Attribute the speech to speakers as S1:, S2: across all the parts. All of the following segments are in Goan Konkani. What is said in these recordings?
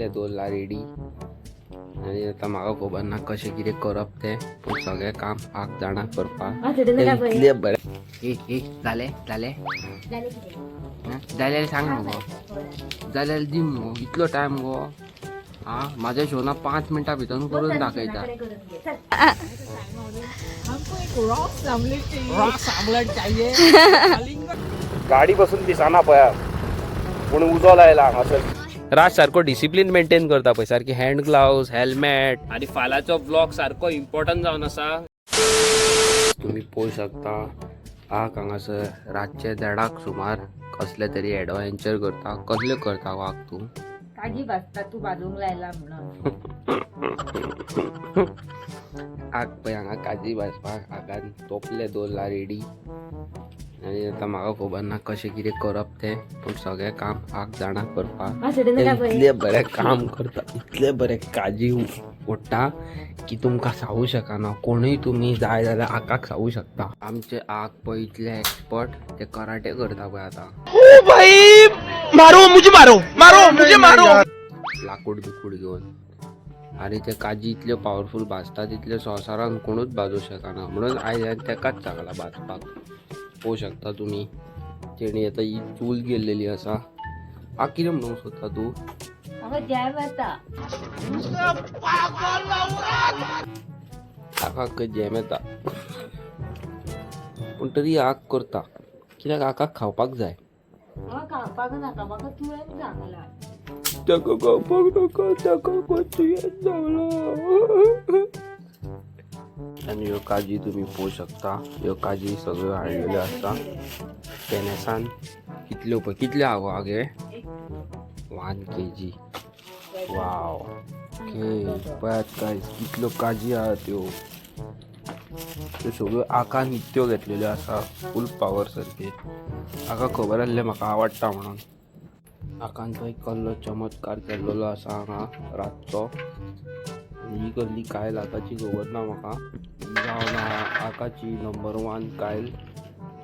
S1: तोपले दवरला रेडी. आनी आतां म्हाका खबर ना कशें कितें करप तें, पूण सगळें काम आग जाणा करपाक. इतलें बरें. ए ए, जालें जालें. जाल्यार सांग मगो, जाल्यार दी मगो. इतलो टायम गो. हा, म्हाज्या शोना 5 मिनटां भितर करून दाखयता.
S2: गाडी बसून दिसना पळया, पूण उजो लायला हांगासर.
S1: राज सारको डिसिप्लीन मेंटेन करता पळय, सारकी हँड ग्लावज, हेल्मेट. आनी फाल्याचो ब्लॉग सारको इम्पॉर्टंट जावन आसा. तुमी पळोवंक शकता, आग हांगासर रातचे देडाक सुमार कसले तरी एडवेंचर करता. कसले करता गो आग तूं?
S3: काजी भाजता, तूं भाजूंक लायला म्हणून.
S1: आग पळय हांगा काजी भाजपाक आगान तोपले दवरला रेडी. आनी आतां म्हाका खबर ना कशें कितें करप तें, पूण सगळें काम आग जाणा करपाक. इतलें बरें काम करता, इतलें बरें काजी ओडटा की तुमकां सांगू शकना. कोणूय तुमी जाय जाल्यार आकाक सांगू शकता. आमचे आग पळय इतले एक्सपर्ट, ते कराटे करता पळय आतां.
S4: भाई, मारो मुझे, मारो मारो मुझे, मारो.
S1: लाकूड बिकूड घेवन. आनी ते काजी इतल्यो पावरफूल भाजता, तितले संवसारान कोणूच भाजूं शकना. म्हणून आयज हांवें तेकाच सांगलां भाजपाक. पळोवंक शकता तुमी, तेणी आतां ही चूल गेल्लेली आसा. आ, कितें म्हणूंक सोदता तूं?
S3: म्हाका जॅम येता.
S1: आकाक जॅम येता, पूण तरी आग करता कित्याक आकाक खावपाक जाय.
S3: म्हाका खावपाक नाका, म्हाका तुवें सांगलां.
S1: ताका खावपाक नाका, ताका तुवें सांगलां. आनी ह्यो काजी तुमी पळोवंक शकता, ह्यो काजी सगळ्यो हाडलेल्यो आसा पेनेसान. कितल्यो पळय, कितल्यो आगो आगे? 1 KG. वाव, ओके. पळयात काय कितल्यो काजी आहा त्यो. त्यो सगळ्यो आकान इतक्यो घेतलेल्यो आसा, फूल पावर सारकी. आका खबर आसलें म्हाका आवडटा म्हणून. आकान तो एक कसलो चमत्कार केल्लो आसा हांगा रातचो. ही कसली कायल आकाची खबर ना म्हाका. ही जावन आहा आकाची नंबर 1 कायल.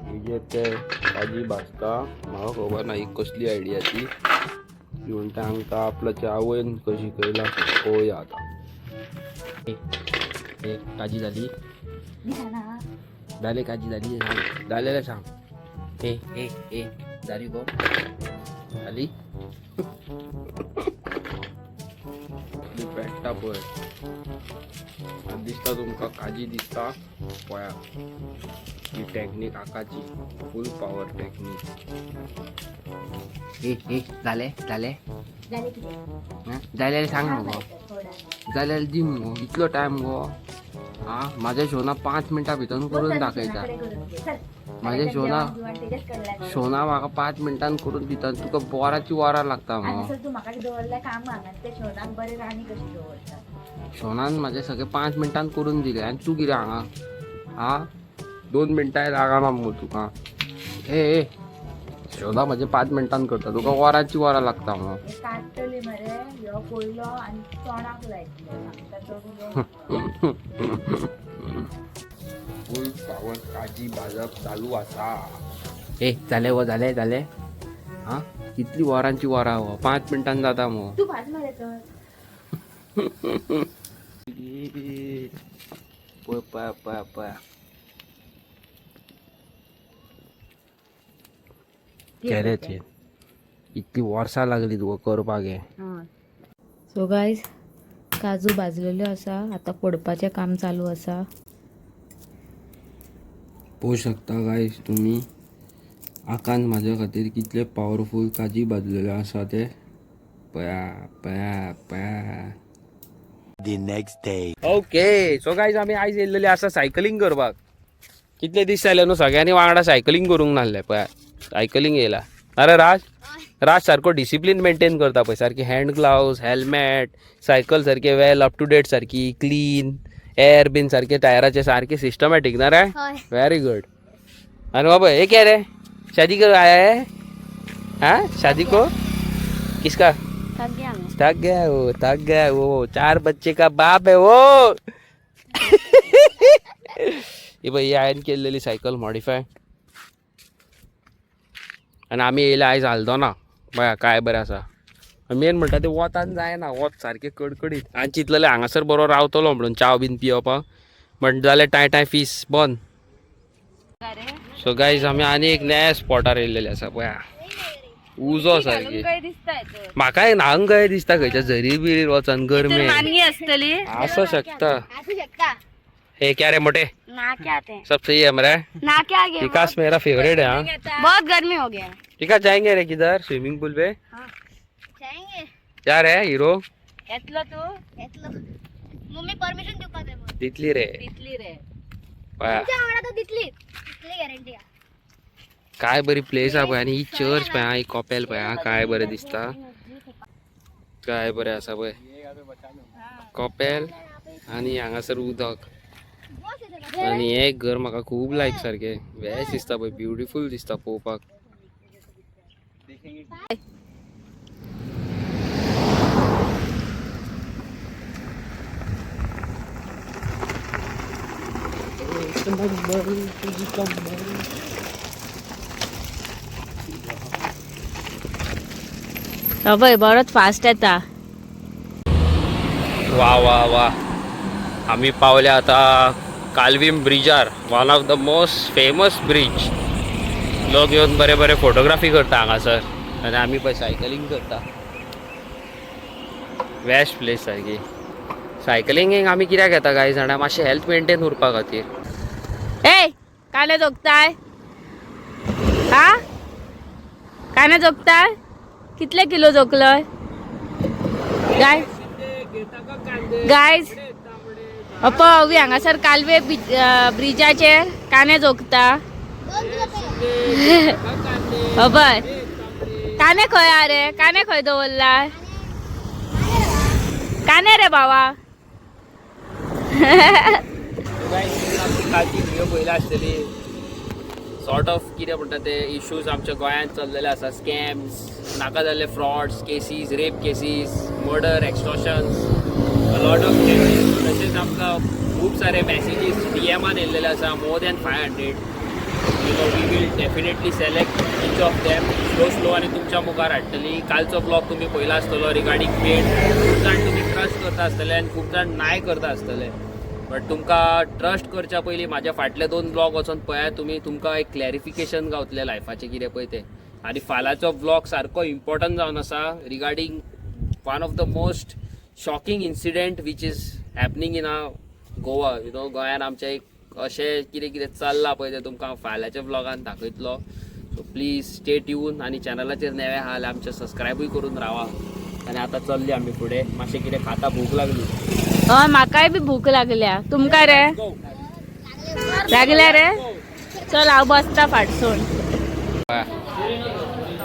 S1: हिजेर ते काजी भाजता. म्हाका खबर ना ही कसली आयडिया ती. ती म्हणटा आमकां आपल्याच्या आवयन कशी कयला, पळोवया आतां. ए, काजी जाली?
S3: दिसना.
S1: जाले, काजी जाली? सांग, जालेले सांग. ए ए ए, जाली गो, जाली. पेट्टा पळय. आतां दिसता तुमकां काजी दिसता पळया. ही टॅक्नीक आकाची, फूल पावर टॅक्नीक. ए ए, जाले जाले.
S3: जालें कितें?
S1: जाल्यार सांग मगो, जाल्यार दी मगो. इतलो टायम गो. हा, म्हाज्या शोना 5 मिनटां भितर करून दाखयता. म्हाज्या शोना शोना म्हाका 5 मिनटान करून दिता, तुका वराची वरां लागता मगो.
S3: हांगासर तूं म्हाका दवरल्या काम हांगा, ते शोनाक बरें राणी कशी दवरता.
S1: शोनान म्हाजे सगळे 5 मिनटान करून दिले आनी तूं कितें हांगा? हा, 2 मिनटां लागना मगो तुका. ए ए, शोना म्हाजे 5 मिनटान करता, तुका वराची वरां लागता मगो.
S3: हे काडटले मरे ह्यो पयलो आनी तोंडाक लायतलो, सांगता चड.
S1: फूल पावर काजी भाजप चालू आसा. ए, जाले गो, जाले जाले. हा, कितली वरांची वरां हो, 5 मिनटान जाता मगो.
S3: तूं भाज मरे तर.
S1: पळय, पळया पळया पळया केल्याचे इतली वर्सां लागली तुका करपाक हें.
S3: सो गायज, काजू भाजलेल्यो आसा, आतां फोडपाचें काम चालू आसा.
S1: पळोवंक शकता गायज तुमी, आकान म्हाज्या खातीर कितले पावरफूल काजी भाजलेल्यो आसा ते. पळया पळया पळया.
S5: The next day.
S1: Okay, so guys, आमी आयज येयल्लेले आसा सायकलींग करपाक. कितले दीस जाले न्हू सगळ्यांनी वांगडा सायकलींग करूंक नासले. पळय, सायकलींग येयला. अरे राज, राज सारको डिसिप्लीन मेंटेन करता पळय, सारकी हँड ग्लावज, हेल्मेट, सायकल सारके वेल अप टू डेट, सारकी क्लीन, एअर बीन सारके टायराचे सारके सिस्टमॅटीक ना रे? Very good. अरे बाबा, हे क्या रे, शादी कर आया है? हाँ, शादी को किसका?
S3: थक गया मैं.
S1: थक गया वो, थक गया वो, 4 बच्चे का बाप है वो. ही बघ, ही हांवें केल्लेली सायकल मॉडिफाय. आनी आमी येयले आयज आल्दोना. पळया काय बरें आसा.
S2: मेन म्हणटा ते वतान जायना, वत सारकें कडकडीत. आनी चिंतलेलें हांगासर बरो रावतलो म्हणून च्याव बीन पिवपाक, बट जाल्यार टाय टाय फीस बंद. सो गायज आमी आनी एक नया स्पॉटार येयल्लेले आसा पळया, उजो सारकी. म्हाका न्हांग काय दिसता खंयच्या झरी बिरीर वचन गरमे
S3: आसतली.
S2: आसो शकता.
S6: असू शकता.
S2: हे क्या रे मोटे?
S6: ना क्या ते.
S2: सब सही है हमारा.
S6: ना क्या गया.
S2: विकास मेरा फेवरेट है. हाँ.
S6: बहुत गर्मी हो गया.
S2: विकास जाएंगे रे किधर स्विमिंग पूल पे?
S6: जाएंगे.
S2: क्या रे हिरो?
S3: येतलो तू?
S6: येतलो. मम्मी परमिशन दिवपाक जाय मग.
S2: दितली रे.
S3: दितली रे.
S2: पळया.
S6: तुमच्या वांगडा तर दितली, तितली गॅरंटी.
S2: काय बरी प्लेस हा पळय. आनी ही चर्च पळय हा, ही कॉपेल पळय हा, काय बरें दिसता, काय बरें आसा पळय कॉपेल. आनी हांगासर उदक आनी हें घर म्हाका खूब लायक सारकें बेस्ट दिसता पळय, ब्युटिफूल दिसता पळोवपाक.
S3: हय, बरोच फास्ट येता.
S2: वा वा वा, आमी पावले आता कालवीम ब्रिजार, one of the most famous bridge. लोक येवन बरे बरे फोटोग्राफी करता हांगासर आनी आमी पळय सायकलींग करता. बेस्ट प्लेस सारकी. सायकलिंगेक आमी कित्याक येता काय जाणा, मातशें हेल्थ मेंटेन उरपा खातीर.
S3: ए, काने जोगताय हा? काने जोगताय? कितले किलो जोखलय? गाय गायज, अप्पा अवी हांगासर कालवे ब्रिजाचेर काने जोखता. अभय, काने खंय आ रे? काने खंय दवरलाय काने रे बाबा?
S2: कालची व्हिडिओ पयला आसतली. सॉर्ट ऑफ कितें म्हणटा ते इश्यूज आमच्या गोंयांत चल्लेले आसा, स्कॅम्स, नाका जाल्ले frauds cases, rape cases, murder, extortions, lot of cases. तशेंच आमकां खूब सारे मॅसेजीस डीएमान येयल्लेले आसा, more than 500. We will definitely select each of them slow slow आनी तुमच्या मुखार हाडटली. कालचो ब्लॉग तुमी पयला आसतलो रिगार्डींग पेड. खूब जाण तुमी ट्रस्ट करता आसतले आनी खूब जाण नाय करता आसतले, बट तुमकां ट्रस्ट करच्या पयलीं म्हाज्या फाटले 2 ब्लॉग वचोन पळयात तुमी, तुमकां एक क्लॅरिफिकेशन गावतलें लायफाचें कितें पळय तें. आनी फाल्यांचो ब्लॉग सारको इम्पॉर्टंट जावन आसा regarding one of the most shocking incident which is happening in a Goa. गोंयान आमच्या एक अशें कितें कितें चल्लां पळय तें तुमकां हांव फाल्यांच्या ब्लॉगान दाखयतलो. सो प्लीज स्टे ट्यून आनी चॅनलाचेर नवे आहा जाल्यार आमचें सबस्क्रायबूय करून रावा. आनी आतां चल्ली आमी फुडें, मातशें कितें खाता, भूक लागली.
S3: हय, म्हाकाय बी भूक लागल्या. तुमकां रे लागल्या रे? चल हांव बसता फाटसून.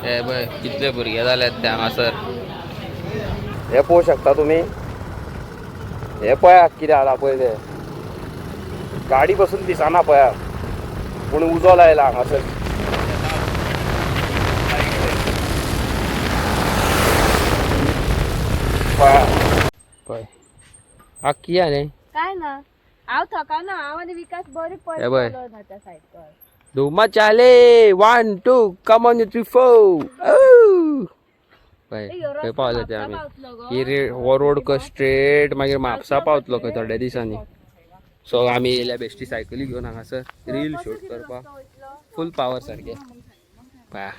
S2: हे पळय कितले भुरगे जाल्यात ते हांगासर.
S1: हे पळोवंक शकता तुमी, हे पळयात कितें जाला पळय ते, गाडी पसून दिसना पळयात, पूण उजो लायला हांगासर. पळया.
S2: पळय हा किया न्ही.
S3: काय ना, हांव थकाना. हांव आनी विकास बरी
S2: हे पळय.
S3: पळय सायकल.
S2: धुमा चाले 1 2 कमॉन 3 4. पळय खंय पावले ते आमी. ही रे हो रोड स्ट्रेट मागीर म्हापसा पावतलो खंय थोड्या दिसांनी. सो आमी येयल्या बेश्टी सायकली घेवन हांगासर रील शूट करपाक, फूल पावर सारके. पळया.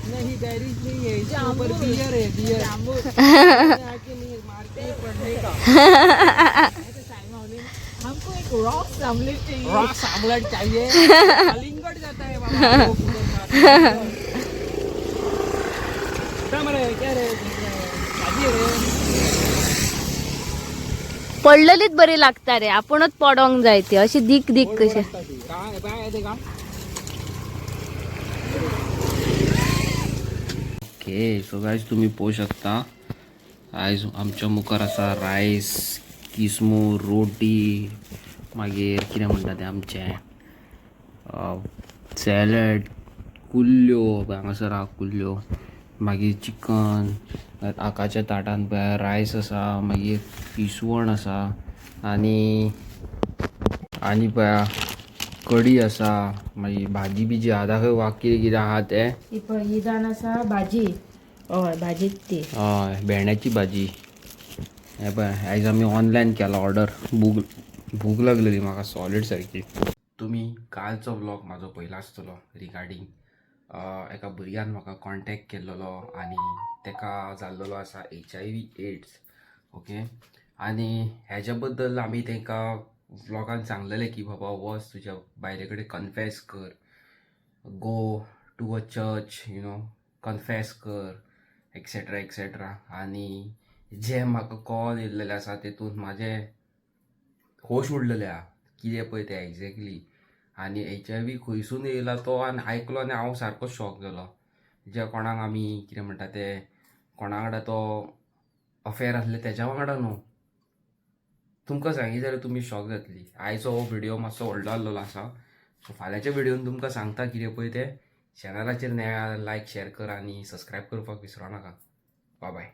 S4: नहीं, बैरिज नहीं है, इसके ऊपर बियर है, बियर आके नहीं मारते हैं पढ़ने का. हमको एक रॉक्स आमलेट चाहिए, रॉक्स आमलेट चाहिए. कलिंगड़ जाता है बाबा लोग उधर मारते हैं. क्या मरे क्या रे भाजी रे.
S3: पडलेलीच बरी लागता रे, आपणच पडोंक जाय ती अशी दीक दीक कशी.
S4: काय बाय ते का.
S2: ओके सो गायज तुम्ही पळोवंक शकता आयज आमच्या मुखार आसा रायस, किस्मूर, रोटी, मागीर कितें म्हणटा तें आमचें सॅलड, कुल्ल्यो. हांगासर आहा कुल्ल्यो, मागीर चिकन, आकाच्या ताटान पळय रायस आसा, मागीर इसवण आसा आनी आनी पळया कडी आसा, मागीर भाजी बिजी आहा. दाखय वा कितें कितें आहा तें.
S3: ही पळय, ही जावन आसा भाजी. हय, भाजीच ती.
S2: हय, भेंड्याची भाजी. हे पळय, आयज आमी ऑनलायन केला ऑर्डर. भूक भूक लागलेली म्हाका सॉलीड सारकी. तुमी कालचो व्लॉग म्हाजो पयला आसतलो रिगार्डींग एका भुरग्यान म्हाका कॉन्टेक्ट केल्लोलो आनी तेका जाल्लोलो आसा HIV AIDS. Okay, आनी हेज्या बद्दल आमी तांकां व्लॉगान सांगलेलें की बाबा वच तुज्या बायले कडेन कन्फेस कर, go to a church, confess कर, एक्सेट्रा एक्सेट्रा. आनी जे म्हाका कॉल येयल्लेले आसा तेतून म्हाजें होश उडलेले आहा कितें पळय तें एग्जॅक्टली. आनी HIV खंयसून येयला तो आनी आयकलो आनी हांव सारको शॉक जालो. जे कोणाक आमी कितें म्हणटा ते कोणा वांगडा तो अफेयर आसले तेज्या वांगडा न्हू. तुमकां सांगी जाल्यार तुमी शॉक जातली. आयचो हो व्हिडियो मातसो व्हडलो आहलोलो आसा, सो फाल्यांच्या व्हिडियोन तुमकां सांगता कितें पळय तें. चॅनलाचेर नव्या लायक, शेअर कर आनी सबस्क्रायब करपाक विसरो नाका. बाय बाय.